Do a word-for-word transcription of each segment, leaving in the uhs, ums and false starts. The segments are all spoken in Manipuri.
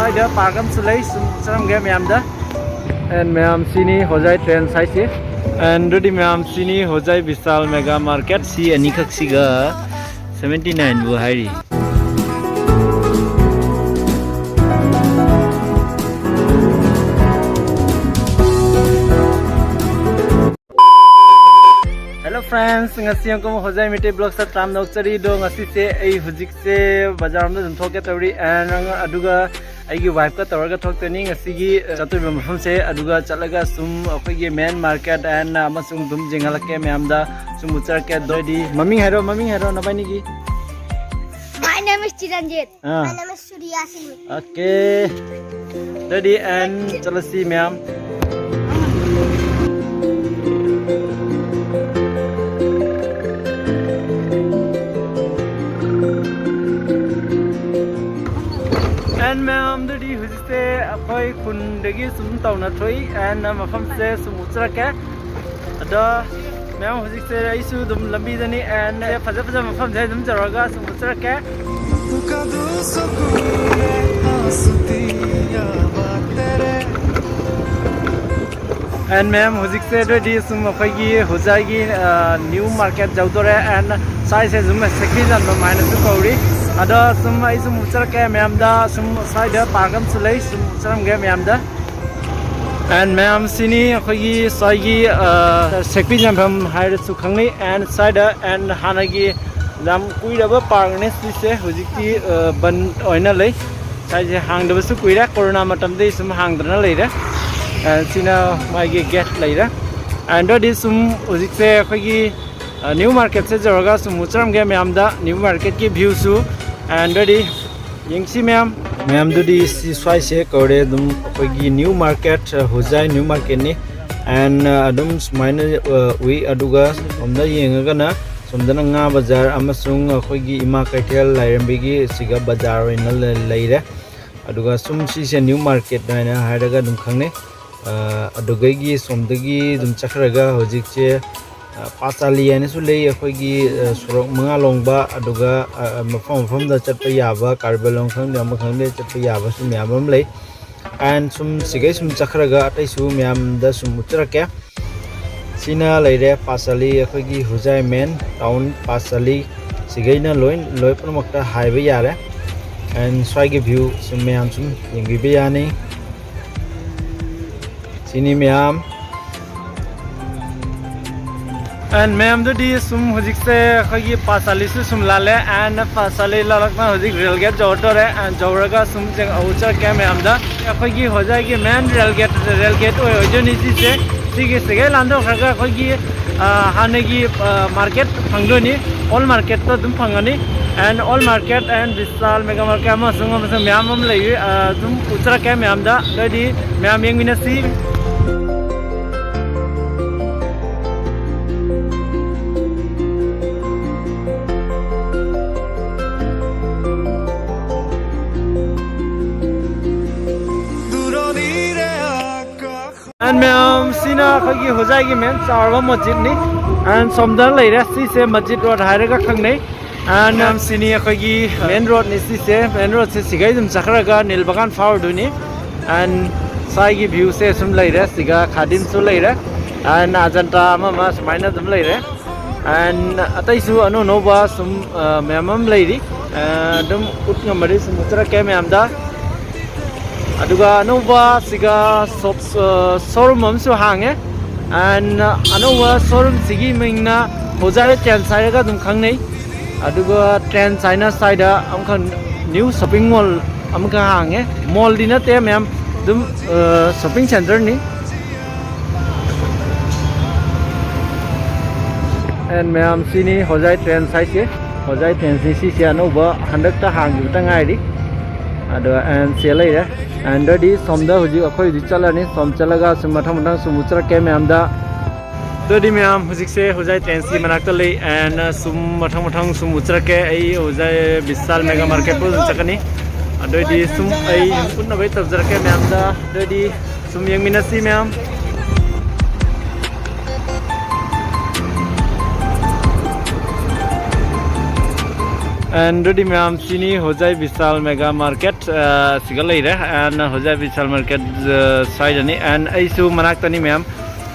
ꯁꯤꯗ ꯄꯥꯔꯛ ꯑꯃꯁꯨ ꯂꯩ, ꯁꯨꯝ ꯎꯠꯆꯔꯝꯒꯦ ꯃꯌꯥꯝꯗ꯫ And ꯃꯌꯥꯝ, ꯁꯤꯅꯤ ꯍꯣꯖꯥꯏ ꯇ꯭ꯔꯦꯟ ꯍꯥꯏꯁꯤ꯫ And ꯑꯗꯨꯗꯤ ꯃꯌꯥꯝ, ꯁꯤꯅꯤ ꯍꯣꯖꯥꯏ ꯕꯤꯁꯥꯜ ꯃꯦꯒꯥ ꯃꯥꯔꯀꯦꯠ꯫ ꯁꯤ ꯑꯅꯤꯈꯛꯁꯤꯒ ꯁꯚꯦꯟꯇꯤ ꯅꯥꯏꯟꯕꯨ ꯍꯥꯏꯔꯤ꯫ Hello friends, ꯉꯁꯤ ꯑꯃꯨꯛꯀ ꯍꯣꯖꯥꯏ ꯃꯤꯇꯩ ꯕ꯭ꯂꯣꯛꯁꯇ ꯇꯔꯥꯝꯅ ꯑꯣꯛꯆꯔꯤ꯫ ꯑꯗꯣ ꯉꯁꯤꯁꯦ ꯑꯩ ꯍꯧꯖꯤꯛꯁꯦ ꯕꯖꯥꯔ ꯑꯃꯗ ꯑꯗꯨꯝ ꯊꯣꯛꯀꯦ ꯇꯧꯔꯤ꯫ And ꯑꯗꯨꯒ ꯑꯩꯒꯤ ꯋꯥꯏꯐꯀ ꯇꯧꯔꯒ ꯊꯣꯛꯇꯣꯏꯅꯤ ꯉꯁꯤꯒꯤ, ꯑ, ꯆꯠꯇꯣꯏꯕ ꯃꯐꯝꯁꯦ꯫ ꯑꯗꯨꯒ ꯆꯠꯂꯒ ꯁꯨꯝ ꯑꯩꯈꯣꯏꯒꯤ ꯃꯦꯟ ꯃꯥꯔꯀꯦꯠ and ꯑꯃꯁꯨꯡ ꯑꯗꯨꯝ ꯌꯦꯡꯍꯜꯂꯛꯀꯦ ꯃꯌꯥꯝꯗ, ꯁꯨꯝ ꯎꯠꯆꯔꯛꯀꯦ꯫ ꯑꯗꯨ ꯑꯣꯏꯗꯤ ꯃꯃꯤꯡ ꯍꯥꯏꯔꯣ, ꯃꯃꯤꯡ ꯍꯥꯏꯔꯣ ꯅꯕꯥꯏꯅꯤꯒꯤ꯫ My name is Chiranjit. Ah. My name is Surya Singh. Okay. Ready and ꯆꯠꯂꯁꯤ ꯃꯌꯥꯝ꯫ And ꯃꯌꯥꯝ, ꯑꯗꯨꯗꯤ ꯍꯧꯖꯤꯛꯁꯦ ꯑꯩꯈꯣꯏ ꯈꯨꯟꯗꯒꯤ ꯁꯨꯝ ꯇꯧꯅ ꯊꯣꯛꯏ꯫ And ꯃꯐꯝꯁꯦ ꯁꯨꯝ ꯎꯠꯆꯔꯛꯀꯦ꯫ ꯑꯗꯣ ꯃꯌꯥꯝ, ꯍꯧꯖꯤꯛꯁꯦ ꯑꯩꯁꯨ ꯑꯗꯨꯝ ꯂꯝꯕꯤꯗꯅꯤ꯫ And ꯐꯖ ꯐꯖꯕ ꯃꯐꯝꯁꯦ ꯑꯗꯨꯝ ꯌꯧꯔꯒ ꯁꯨꯝ ꯎꯠꯆꯔꯛꯀꯦ꯫ And ꯃꯌꯥꯝ, ꯍꯧꯖꯤꯛꯁꯦ ꯑꯗꯨꯗꯤ ꯁꯨꯝ ꯑꯩꯈꯣꯏꯒꯤ ꯍꯨꯖꯥꯏꯒꯤ, ꯑ, ꯅ꯭ꯌꯨ ꯃꯥꯔꯀꯦꯠ ꯌꯧꯗꯣꯔꯦ꯫ And ꯁ꯭ꯋꯥꯏꯁꯦ ꯁꯨꯝ ꯁꯦꯛꯄꯤ ꯆꯟꯐꯝ ꯍꯥꯏꯅꯁꯨ ꯀꯧꯔꯤ꯫ ꯑꯗꯣ ꯁꯨꯝ ꯑꯩ ꯁꯨꯝ ꯎꯠꯆꯔꯛꯀꯦ ꯃꯌꯥꯝꯗ꯫ ꯁꯨꯝ ꯁ꯭ꯋꯥꯏꯗ ꯄꯥꯔꯛ ꯑꯃꯁꯨ ꯂꯩ, ꯁꯨꯝ ꯎꯠꯆꯔꯝꯒꯦ ꯃꯌꯥꯝꯗ꯫ And ꯃꯌꯥꯝ, ꯁꯤꯅꯤ ꯑꯩꯈꯣꯏꯒꯤ ꯁ꯭ꯋꯥꯏꯒꯤ, ꯑ, ꯁꯦꯛꯄꯤ ꯆꯟꯐꯝ ꯍꯥꯏꯔꯁꯨ ꯈꯪꯅꯩ꯫ And ꯁ꯭ꯋꯥꯏꯗ, and ꯍꯥꯟꯅꯒꯤ ꯌꯥꯝ ꯀꯨꯏꯔꯕ ꯄꯥꯔꯛꯅꯦ ꯁꯤꯁꯦ, ꯍꯧꯖꯤꯛꯇꯤ, ꯑ, ꯕꯟ ꯑꯣꯏꯅ ꯂꯩ꯫ ꯁ꯭ꯋꯥꯏꯁꯦ ꯍꯥꯡꯗꯕꯁꯨ ꯀꯨꯏꯔꯦ, ꯀꯣꯔꯣꯅꯥ ꯃꯇꯝꯗꯒꯤ ꯁꯨꯝ ꯍꯥꯡꯗꯅ ꯂꯩꯔꯦ꯫ ꯑ, ꯁꯤꯅ ꯃꯥꯒꯤ ꯒꯦꯠ ꯂꯩꯔꯦ꯫ And ꯑꯗꯨꯗꯤ ꯁꯨꯝ ꯍꯧꯖꯤꯛꯁꯦ ꯑꯩꯈꯣꯏꯒꯤ, ꯑ, ꯅ꯭ꯌꯨ ꯃꯥꯔꯀꯦꯠꯁꯦ ꯌꯧꯔꯒ ꯁꯨꯝ ꯎꯠꯆꯔꯝꯒꯦ ꯃꯌꯥꯝꯗ, ꯅ꯭ꯌꯨ ꯃꯥꯔꯀꯦꯠꯀꯤ ꯚ꯭ꯌꯨꯁꯨ꯫ And ꯑꯗꯨꯗꯤ ꯌꯦꯡꯁꯤ ꯃꯌꯥꯝ꯫ ꯃꯌꯥꯝꯗꯨꯗꯤ ꯁꯤ ꯁ꯭ꯋꯥꯏꯁꯦ ꯀꯧꯔꯦ ꯑꯗꯨꯝ ꯑꯩꯈꯣꯏꯒꯤ ꯅ꯭ꯌꯨ ꯃꯥꯔꯀꯦꯠ, ꯑ, ꯍꯨꯖꯥꯏ ꯅ꯭ꯌꯨ ꯃꯥꯔꯀꯦꯠꯅꯤ꯫ And, ꯑ, ꯑꯗꯨꯝ ꯁꯨꯃꯥꯏꯅ, ꯑ, ꯎꯏ꯫ ꯑꯗꯨꯒ ꯁꯣꯝꯗ ꯌꯦꯡꯉꯒꯅ ꯁꯣꯝꯗꯅ ꯉꯥ ꯕꯖꯥꯔ ꯑꯃꯁꯨꯡ ꯑꯩꯈꯣꯏꯒꯤ ꯏꯃꯥ ꯀꯩꯊꯦꯜ ꯂꯥꯏꯔꯦꯝꯕꯤꯒꯤ ꯁꯤꯒ ꯕꯖꯥꯔ ꯑꯣꯏꯅ ꯂꯩ-, ꯂꯩꯔꯦ꯫ ꯑꯗꯨꯒ ꯁꯨꯝ ꯁꯤꯁꯦ ꯅ꯭ꯌꯨ ꯃꯥꯔꯀꯦꯠ ꯍꯥꯏꯅ ꯍꯥꯏꯔꯒ ꯑꯗꯨꯝ ꯈꯪꯅꯩ꯫ ꯑ, ꯑꯗꯨꯗꯒꯤ ꯁꯣꯝꯗꯒꯤ ꯑꯗꯨꯝ ꯆꯠꯈ꯭ꯔꯒ ꯍꯧꯖꯤꯛꯁꯦ, ꯄꯥꯆꯥꯂꯤ ꯍꯥꯏꯅꯁꯨ ꯂꯩ, ꯑꯩꯈꯣꯏꯒꯤ ꯑ, ꯁꯣꯔꯣꯛ ꯃꯉꯥ ꯂꯣꯡꯕ, ꯑꯗꯨꯒ ꯑ, ꯃꯐꯝ ꯃꯐꯝꯗ ꯆꯠꯄ ꯌꯥꯕ, ꯀꯥꯔꯕꯤ ꯑꯪꯂꯣꯡ ꯈꯪꯗꯦ, ꯑꯃ ꯈꯪꯗꯦ, ꯆꯠꯄ ꯌꯥꯕꯁꯨ ꯃꯌꯥꯝ ꯑꯃ ꯂꯩ꯫ ꯑꯦꯟ ꯁꯨꯝ ꯁꯤꯒꯩ ꯁꯨꯝ ꯆꯠꯈ꯭ꯔꯒ ꯑꯇꯩꯁꯨ ꯃꯌꯥꯝꯗ ꯁꯨꯝ ꯎꯠꯆꯔꯛꯀꯦ꯫ ꯁꯤꯅ ꯂꯩꯔꯦ ꯄꯥꯆꯥꯂꯤ, ꯑꯩꯈꯣꯏꯒꯤ ꯍꯨꯖꯥꯏ ꯃꯦꯟ ꯇꯥꯎꯟ ꯄꯥꯆꯥꯂꯤ꯫ ꯁꯤꯒꯩꯅ ꯂꯣꯏ ꯂꯣꯏ ꯄꯨꯝꯅꯃꯛꯇ ꯍꯥꯏꯕ ꯌꯥꯔꯦ꯫ ꯑꯦꯟ ꯁ꯭ꯋꯥꯏꯒꯤ ꯚ꯭ꯌꯨ ꯁꯨꯝ ꯃꯌꯥꯝ ꯁꯨꯝ ꯌꯦꯡꯕꯤꯕ ꯌꯥꯅꯤ꯫ ꯁꯤꯅꯤ ꯃꯌꯥꯝ꯫ ꯑꯦꯟ ꯃꯌꯥꯝꯗꯨꯗꯤ ꯁꯨꯝ ꯍꯧꯖꯤꯛꯁꯦ ꯑꯩꯈꯣꯏꯒꯤ ꯄꯥꯆꯥꯂꯤꯁꯨ ꯁꯨꯝ ꯂꯥꯜꯂꯦ꯫ ꯑꯦꯟ ꯄꯥꯆꯥꯂꯤ ꯂꯥꯜꯂꯛꯅ ꯍꯧꯖꯤꯛ ꯔꯦꯜ ꯒꯦꯠ ꯌꯧꯔꯗꯣꯔꯦ꯫ ꯑꯦꯟ ꯌꯧꯔꯒ ꯁꯨꯝ ꯆꯦꯡ ꯎꯠꯆꯔꯛꯀꯦ ꯃꯌꯥꯝꯗ꯫ ꯑꯩꯈꯣꯏꯒꯤ ꯍꯣꯖꯥꯏꯒꯤ ꯃꯦꯟ ꯔꯦꯜ ꯒꯦꯠ, ꯔꯦꯜ ꯒꯦꯠ ꯑꯣꯏ-, ꯑꯣꯏꯗꯣꯏꯅꯤ ꯁꯤꯁꯦ꯫ ꯁꯤꯒꯤ ꯁꯤꯒꯩ ꯂꯥꯟꯊꯣꯛꯈ꯭ꯔꯒ ꯑꯩꯈꯣꯏꯒꯤ, ꯑ, ꯍꯥꯟꯅꯒꯤ, ꯑ, ꯃꯥꯔꯀꯦꯠ ꯐꯪꯗꯣꯏꯅꯤ꯫ ꯑꯣꯜ ꯃꯥꯔꯀꯦꯠꯇꯣ ꯑꯗꯨꯝ ꯐꯪꯒꯅꯤ꯫ And all market and Vishal mega market ꯑꯃꯁꯨꯡ, ꯑꯃꯁꯨꯡ ꯃꯌꯥꯝ ꯑꯃ ꯂꯩꯔꯤ꯫ ꯑ, ꯑꯗꯨꯝ ꯎꯠꯆꯔꯛꯀꯦ ꯃꯌꯥꯝꯗ꯫ ꯑꯗꯨꯑꯣꯏꯗꯤ ꯃꯌꯥꯝ ꯌꯦꯡꯃꯤꯟꯅꯁꯤ꯫ ꯑꯦꯟ ꯃꯌꯥꯝ, ꯁꯤꯅ ꯑꯩꯈꯣꯏꯒꯤ ꯍꯣꯖꯥꯏꯒꯤ ꯃꯦꯟ ꯆꯥꯎꯔꯕ ꯃꯁꯖꯤꯠꯅꯤ꯫ ꯑꯦꯟ ꯁꯣꯝꯗ ꯂꯩꯔꯦ, ꯁꯤꯁꯦ ꯃꯁꯖꯤꯠ ꯔꯣꯗ ꯍꯥꯏꯔꯒ ꯈꯪꯅꯩ꯫ ꯑꯦꯟ ꯃꯌꯥꯝ, ꯁꯤꯅꯤ ꯑꯩꯈꯣꯏꯒꯤ ꯃꯦꯟ ꯔꯣꯗꯅꯤ ꯁꯤꯁꯦ꯫ ꯃꯦꯟ ꯔꯣꯗꯁꯦ ꯁꯤꯒꯩ ꯑꯗꯨꯝ ꯆꯠꯈ꯭ꯔꯒ ꯅꯤꯜ ꯕꯒꯥꯟ ꯐꯥꯎꯔꯗꯣꯏꯅꯤ꯫ ꯑꯦꯟ ꯁ꯭ꯋꯥꯏꯒꯤ ꯚ꯭ꯌꯨꯁꯦ ꯁꯨꯝ ꯂꯩꯔꯦ, ꯁꯤꯒ ꯈꯥꯗꯤꯝꯁꯨ ꯂꯩꯔꯦ, ꯑꯦꯟ ꯑꯖꯟꯇꯥ ꯑꯃ ꯑꯃ ꯁꯨꯃꯥꯏꯅ ꯑꯗꯨꯝ ꯂꯩꯔꯦ꯫ ꯑꯦꯟ ꯑꯇꯩꯁꯨ ꯑꯅꯧ ꯑꯅꯧꯕ ꯁꯨꯝ, ꯑ, ꯃꯌꯥꯝ ꯑꯃ ꯂꯩꯔꯤ꯫ ꯑ, ꯑꯗꯨꯝ ꯎꯠ ꯉꯝꯃꯗꯤ ꯁꯨꯝ ꯎꯠꯆꯔꯛꯀꯦ ꯃꯌꯥꯝꯗ꯫ ꯑꯗꯨꯒ ꯑꯅꯧꯕ ꯁꯤꯒ ꯁꯣꯞ, ꯑ, ꯁꯣꯔꯨꯝ ꯑꯃꯁꯨ ꯍꯥꯡꯉꯦ꯫ ꯑꯦꯟ ꯑꯅꯧꯕ ꯁꯣꯔꯨꯝꯁꯤꯒꯤ ꯃꯤꯡꯅ ꯍꯣꯖꯥꯏ ꯇ꯭ꯔꯦꯟꯁ ꯍꯥꯏꯔꯒ ꯑꯗꯨꯝ ꯈꯪꯅꯩ꯫ ꯑꯗꯨꯒ ꯇ꯭ꯔꯦꯟꯁ ꯍꯥꯏꯅ ꯁ꯭ꯋꯥꯏꯗ ꯑꯃꯈꯛ ꯅ꯭ꯌꯨ ꯁꯣꯞꯄꯤꯡ ꯃꯣꯜ ꯑꯃꯈꯛ ꯍꯥꯡꯉꯦ꯫ ꯃꯣꯜꯗꯤ ꯅꯠꯇꯦ ꯃꯌꯥꯝ, ꯑꯗꯨꯝ, ꯑ, ꯁꯣꯞꯄꯤꯡ ꯁꯦꯟꯇꯔꯅꯤ꯫ ꯑꯦꯟ ꯃꯌꯥꯝ, ꯁꯤꯅꯤ ꯍꯣꯖꯥꯏ ꯇ꯭ꯔꯦꯟꯁ ꯍꯥꯏꯁꯦ꯫ ꯍꯣꯖꯥꯏ ꯇ꯭ꯔꯦꯟꯁꯁꯤ ꯁꯤꯁꯦ ꯑꯅꯧꯕ ꯍꯟꯗꯛꯇ ꯍꯥꯡꯈꯤꯕꯇ ꯉꯥꯏꯔꯤ꯫ ꯑꯗꯣ ꯑꯦꯟ ꯁꯤ ꯂꯩꯔꯦ꯫ ꯑꯦꯟ ꯑꯗꯨꯗꯤ ꯁꯣꯝꯗ ꯍꯧꯖꯤꯛ ꯑꯩꯈꯣꯏ ꯍꯧꯖꯤꯛ ꯆꯠꯂꯅꯤ꯫ ꯁꯣꯝ ꯆꯠꯂꯒ ꯁꯨꯝ ꯃꯊꯪ ꯃꯊꯪ ꯁꯨꯝ ꯎꯠꯆꯔꯛꯀꯦ ꯃꯌꯥꯝꯗ꯫ ꯑꯗꯨꯗꯤ ꯃꯌꯥꯝ, ꯍꯧꯖꯤꯛꯁꯦ ꯍꯣꯖꯥꯏ ꯇ꯭ꯔꯦꯟꯁꯀꯤ ꯃꯅꯥꯛꯇ ꯂꯩ꯫ ꯑꯦꯟ ꯁꯨꯝ ꯃꯊꯪ ꯃꯊꯪ ꯁꯨꯝ ꯎꯠꯆꯔꯛꯀꯦ꯫ ꯑꯩ ꯍꯣꯖꯥꯏ ꯕꯤꯁꯥꯜ ꯃꯦꯒꯥ ꯃꯥꯔꯀꯦꯠ ꯐꯥꯎ ꯑꯗꯨꯝ ꯆꯠꯀꯅꯤ꯫ ꯑꯗꯨꯑꯣꯏꯗꯤ ꯁꯨꯝ ꯑꯩ ꯎꯠꯅꯕꯩ ꯇꯧꯖꯔꯛꯀꯦ ꯃꯌꯥꯝꯗ꯫ ꯑꯗꯨꯑꯣꯏꯗꯤ ꯁꯨꯝ ꯌꯦꯡꯃꯤꯟꯅꯁꯤ ꯃꯌꯥꯝ꯫ ꯑꯦꯟ ꯑꯗꯨꯗꯤ ꯃꯌꯥꯝ, ꯁꯤꯅꯤ ꯍꯧꯖꯥꯏ ꯕꯤꯁꯥꯜ ꯃꯦꯒꯥ ꯃꯥꯔꯀꯦꯠ, ꯑ, ꯁꯤꯒ ꯂꯩꯔꯦ꯫ ꯑꯦꯟ ꯍꯧꯖꯥꯏ ꯕꯤꯁꯥꯜ ꯃꯥꯔꯀꯦꯠ, ꯑ, ꯁ꯭ꯋꯥꯏꯗꯅꯤ꯫ ꯑꯦꯟ ꯑꯩꯁꯨ ꯃꯅꯥꯛꯇꯅꯤ ꯃꯌꯥꯝ꯫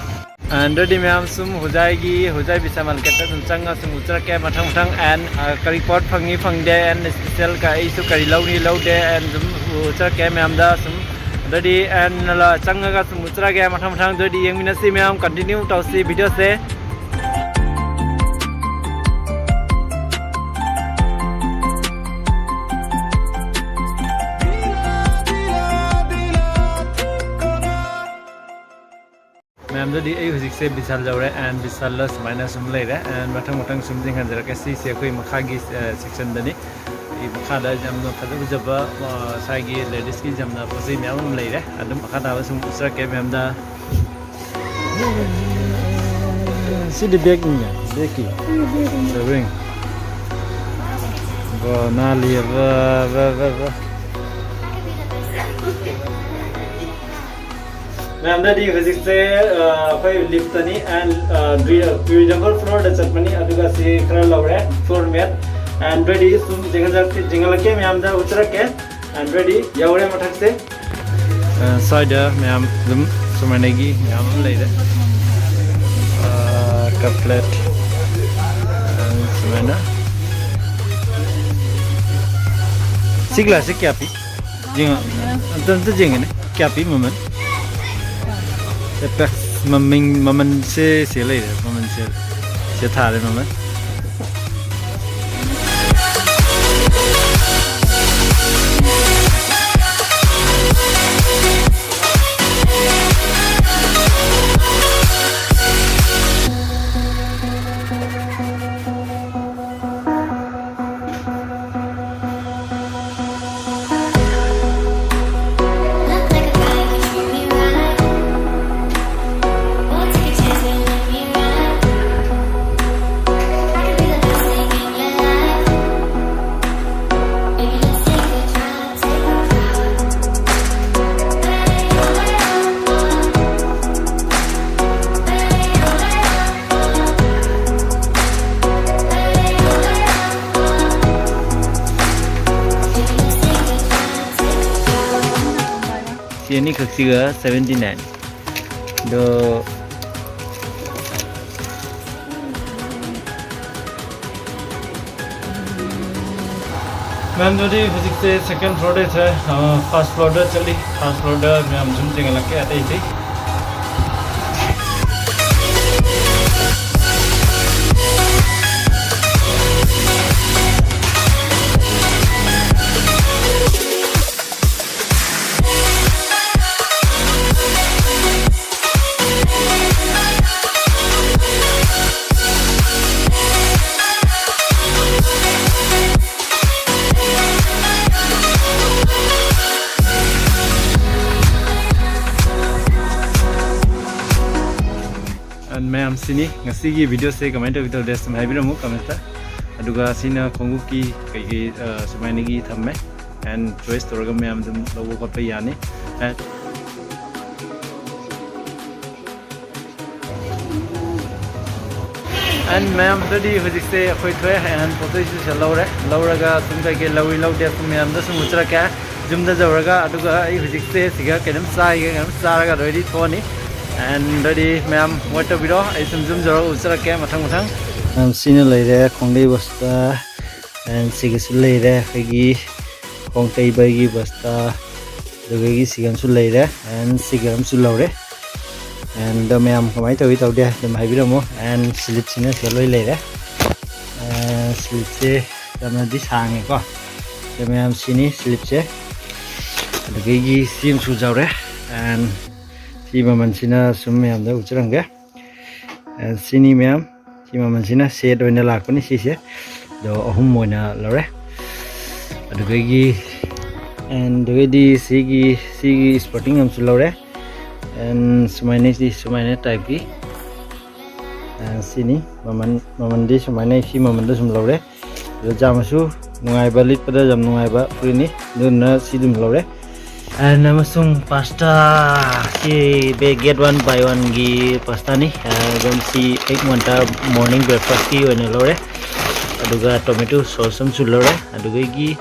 ꯑꯦꯟ ꯑꯗꯨꯗꯤ ꯃꯌꯥꯝ, ꯁꯨꯝ ꯍꯧꯖꯥꯏꯒꯤ, ꯍꯧꯖꯥꯏ ꯕꯤꯁꯥꯜ ꯃꯥꯔꯀꯦꯠꯇ ꯑꯗꯨꯝ ꯆꯪꯉ ꯁꯨꯝ ꯎꯠꯆꯔꯛꯀꯦ ꯃꯊꯪ ꯃꯊꯪ꯫ ꯑꯦꯟ, ꯑ, ꯀꯔꯤ ꯄꯣꯠ ꯐꯪꯉꯤ ꯐꯪꯗꯦ, ꯑꯦꯟ ꯏꯁꯄꯤꯁꯦꯜ ꯀ-, ꯑꯩꯁꯨ ꯀꯔꯤ ꯂꯧꯅꯤ ꯂꯧꯗꯦ, ꯑꯦꯟ ꯑꯗꯨꯝ ꯎꯠꯆꯔꯛꯀꯦ ꯃꯌꯥꯝꯗ ꯁꯨꯝ꯫ ꯑꯗꯨꯗꯤ ꯑꯦꯟ ꯆꯪꯉꯒ ꯁꯨꯝ ꯎꯠꯆꯔꯛꯀꯦ ꯃꯊꯪ ꯃꯊꯪ꯫ ꯑꯗꯨꯗꯤ ꯌꯦꯡꯃꯤꯟꯅꯁꯤ ꯃꯌꯥꯝ, ꯀꯟꯇꯤꯅ꯭ꯌꯨ ꯇꯧꯁꯤ ꯚꯤꯗꯤꯑꯣꯁꯦ꯫ ꯃꯌꯥꯝꯗꯗꯤ ꯑꯩ ꯍꯧꯖꯤꯛꯁꯦ ꯕꯤꯁꯥꯜ ꯌꯧꯔꯦ, ꯑꯦꯟ ꯕꯤꯁꯥꯜꯗ ꯁꯨꯃꯥꯏꯅ ꯁꯨꯝ ꯂꯩꯔꯦ꯫ ꯑꯦꯟ ꯃꯊꯪ ꯃꯊꯪ ꯁꯨꯝ ꯌꯦꯡꯍꯟꯖꯔꯛꯀꯦ꯫ ꯁꯤꯁꯦ ꯑꯩꯈꯣꯏ ꯃꯈꯥꯒꯤ, ꯑ, ꯁꯦꯛꯁꯟꯗꯅꯤ꯫ ꯑꯩ ꯃꯈꯥꯗ ꯌꯥꯝꯅ ꯐꯖ ꯐꯖꯕ, ꯑ, ꯁ꯭ꯋꯥꯏꯒꯤ ꯂꯦꯗꯤꯁꯀꯤ ꯌꯥꯝꯅ ꯄꯣꯠ ꯆꯩ ꯃꯌꯥꯝ ꯑꯃ ꯂꯩꯔꯦ꯫ ꯑꯗꯨꯝ ꯃꯈꯥ ꯇꯥꯕ ꯁꯨꯝ ꯎꯠꯆꯔꯛꯀꯦ ꯃꯌꯥꯝꯗ꯫ ꯁꯤꯗꯤ ꯕꯦꯒꯅꯤꯅꯦ, ꯕꯦꯒꯀꯤ꯫ ꯕꯦꯒꯅꯤ꯫ ꯕꯦꯒ꯫ ꯕ, ꯅꯥꯜꯂꯤꯌꯦ, ꯕ, ꯕ, ꯕ, ꯕ꯫ ꯃꯌꯥꯝꯗꯗꯤ ꯍꯧꯖꯤꯛꯁꯦ, ꯑ, ꯑꯩꯈꯣꯏ ꯂꯤꯐꯇꯅꯤ, ꯑꯦꯟ, ꯑ, ꯗꯕꯜ ꯐ꯭ꯂꯣꯔꯗ ꯆꯠꯄꯅꯤ꯫ ꯑꯗꯨꯒ ꯁꯤ ꯈꯔ ꯂꯧꯔꯦ, ꯐ꯭ꯂꯣꯔ ꯃꯦꯠ꯫ ꯑꯦꯟ ꯑꯗꯨꯗꯤ ꯁꯨꯝ ꯆꯤꯡꯍꯜꯂꯛꯀꯦ, ꯆꯤꯡꯍꯜꯂꯛꯀꯦ ꯃꯌꯥꯝꯗ ꯎꯠꯆꯔꯛꯀꯦ꯫ ꯑꯦꯟ ꯑꯗꯨꯗꯤ ꯌꯧꯔꯦ ꯃꯊꯛꯁꯦ꯫ ꯑ, ꯁ꯭ꯋꯥꯏꯗ ꯃꯌꯥꯝ ꯑꯗꯨꯝ ꯁꯨꯃꯥꯏꯅꯒꯤ ꯃꯌꯥꯝ ꯑꯃ ꯂꯩꯔꯦ꯫ ꯑ, ꯀꯞ ꯄ꯭ꯂꯦꯠ, ꯑ, ꯁꯨꯃꯥꯏꯅ꯫ ꯁꯤ ꯒ꯭ꯂꯥꯁꯁꯦ ꯀꯌꯥ ꯄꯤ? ꯌꯦꯡꯉꯣ꯫ ꯑꯝꯇ, ꯑꯝꯇ ꯌꯦꯡꯒꯦꯅꯦ꯫ ꯀꯌꯥ ꯄꯤ ꯃꯃꯜ? ꯑꯦ, ꯄꯦ-, ꯃꯃꯤꯡ, ꯃꯃꯜꯁꯦ ꯁꯤ ꯂꯩꯔꯦ, ꯃꯃꯜꯁꯦ ꯁꯤ ꯊꯥꯔꯦ ꯃꯃꯜ꯫ ꯁꯤ ꯑꯅꯤꯈꯛꯁꯤꯒ seventy nine꯫ ꯑꯗꯣ ꯃꯌꯥꯝꯗꯨꯗꯤ ꯍꯧꯖꯤꯛꯁꯦ second floorꯗ ꯁꯦ, first floorꯗ ꯆꯠꯂꯤ꯫ First floorꯗ ꯃꯌꯥꯝ ꯁꯨꯝ ꯆꯦꯟꯒꯠꯂꯛꯀꯦ ꯑꯇꯩꯗꯤ꯫ And ꯃꯌꯥꯝ, ꯁꯤꯅꯤ ꯉꯁꯤꯒꯤ videoꯁꯦ꯫ ꯀꯃꯥꯏꯅ ꯇꯧꯒꯦ ꯇꯧꯗꯦ ꯁꯨꯝ ꯍꯥꯏꯕꯤꯔꯝꯃꯨ commentꯇ꯫ ꯑꯗꯨꯒ ꯁꯤꯅ ꯈꯣꯡꯎꯞꯀꯤ ꯀꯩꯀꯩ, ꯑ, ꯁꯨꯃꯥꯏꯅꯒꯤ ꯊꯝꯃꯦ꯫ And choice ꯇꯧꯔꯒ ꯃꯌꯥꯝ ꯑꯗꯨꯝ ꯂꯧꯕ ꯈꯣꯠꯄ ꯌꯥꯅꯤ꯫ And And ꯃꯌꯥꯝ, ꯑꯗꯨꯗꯤ ꯍꯧꯖꯤꯛꯁꯦ ꯑꯩꯈꯣꯏ ꯊꯣꯛꯑꯦ꯫ And photo session ꯂꯧꯔꯦ꯫ ꯂꯧꯔꯒ ꯁꯨꯝ ꯀꯩꯀꯩ ꯂꯧꯏ ꯂꯧꯗꯦ ꯁꯨꯝ ꯃꯌꯥꯝꯗ ꯁꯨꯝ ꯎꯠꯆꯔꯛꯀꯦ꯫ ꯌꯨꯝꯗ ꯌꯧꯔꯒ, ꯑꯗꯨꯒ ꯑꯩ ꯍꯧꯖꯤꯛꯁꯦ ꯁꯤꯒ ꯀꯩꯅꯣꯝ ꯆꯥꯏꯒꯦ, ꯀꯩꯅꯣꯝ ꯆꯥꯔꯒ ꯑꯗꯨꯗꯩꯗꯤ ꯊꯣꯛꯑꯅꯤ꯫ And ꯑꯗꯨꯗꯤ ꯃꯌꯥꯝ wait ꯇꯧꯕꯤꯔꯣ, ꯑꯩ ꯁꯨꯝ ꯌꯨꯝ ꯌꯧꯔꯒ ꯎꯠꯆꯔꯛꯀꯦ ꯃꯊꯪ ꯃꯊꯪ꯫ ꯃꯌꯥꯝ, ꯁꯤꯅ ꯂꯩꯔꯦ ꯈꯣꯡꯗꯩ ꯕꯁꯇꯥ꯫ And ꯁꯤꯒꯁꯨ ꯂꯩꯔꯦ ꯑꯩꯈꯣꯏꯒꯤ ꯈꯣꯡ ꯇꯩꯕꯒꯤ ꯕꯁꯇꯥ꯫ ꯑꯗꯨꯗꯒꯤ ꯁꯤꯒ ꯑꯃꯁꯨ ꯂꯩꯔꯦ꯫ And ꯁꯤꯒ ꯑꯃꯁꯨ ꯂꯧꯔꯦ꯫ And ꯑꯗꯣ ꯃꯌꯥꯝ ꯀꯃꯥꯏꯅ ꯇꯧꯏ ꯇꯧꯗꯦ ꯑꯗꯨꯝ ꯍꯥꯏꯕꯤꯔꯝꯃꯣ꯫ And slipꯁꯤꯅ ꯁꯤꯗ ꯂꯣꯏ ꯂꯩꯔꯦ꯫ And slipꯁꯦ ꯌꯥꯝꯅꯗꯤ ꯁꯥꯡꯉꯦꯀꯣ꯫ ꯑꯗꯣ ꯃꯌꯥꯝ, ꯁꯤꯅꯤ slipꯁꯦ꯫ ꯑꯗꯨꯗꯒꯤ ꯁꯤ ꯑꯃꯁꯨ ꯌꯥꯎꯔꯦ꯫ And ꯁꯤ ꯃꯃꯜꯁꯤꯅ ꯁꯨꯝ ꯃꯌꯥꯝꯗ ꯎꯠꯆꯔꯝꯒꯦ꯫ And ꯁꯤꯅꯤ ꯃꯌꯥꯝ, ꯁꯤ ꯃꯃꯜꯁꯤꯅ set ꯑꯣꯏꯅ ꯂꯥꯛꯄꯅꯤ ꯁꯤꯁꯦ꯫ ꯑꯗꯣ ꯑꯍꯨꯝ ꯑꯣꯏꯅ ꯂꯧꯔꯦ꯫ ꯑꯗꯨꯗꯒꯤ, and ꯑꯗꯨꯗꯒꯤꯗꯤ ꯁꯤꯒꯤ, ꯁꯤꯒꯤ sporting ꯑꯃꯁꯨ ꯂꯧꯔꯦ꯫ And ꯁꯨꯃꯥꯏꯅ, ꯁꯤ ꯁꯨꯃꯥꯏꯅ typeꯀꯤ꯫ And ꯁꯤꯅꯤ ꯃꯃꯜ, ꯃꯃꯜꯗꯤ ꯁꯨꯃꯥꯏꯅ ꯁꯤ ꯃꯃꯜꯗ ꯁꯨꯝ ꯂꯧꯔꯦ꯫ ꯑꯗꯣ ꯌꯥꯝꯅꯁꯨ ꯅꯨꯡꯉꯥꯏꯕ, ꯂꯤꯠꯄꯗ ꯌꯥꯝ ꯅꯨꯡꯉꯥꯏꯕ ꯐꯨꯔꯤꯠꯅꯤ, ꯑꯗꯨꯅ ꯁꯤ ꯑꯗꯨꯝ ꯂꯧꯔꯦ꯫ And ꯑꯃꯁꯨꯡ pasta, ꯁꯤ bag get one buy oneꯒꯤ pastaꯅꯤ꯫ ꯑꯗꯨꯝ ꯁꯤ ꯑꯌꯨꯛ ꯉꯟꯇꯥ morning breakfastꯀꯤ ꯑꯣꯏꯅ ꯂꯧꯔꯦ꯫ ꯑꯗꯨꯒ tomato sauce ꯑꯃꯁꯨ ꯂꯧꯔꯦ꯫ ꯑꯗꯨꯗꯒꯤ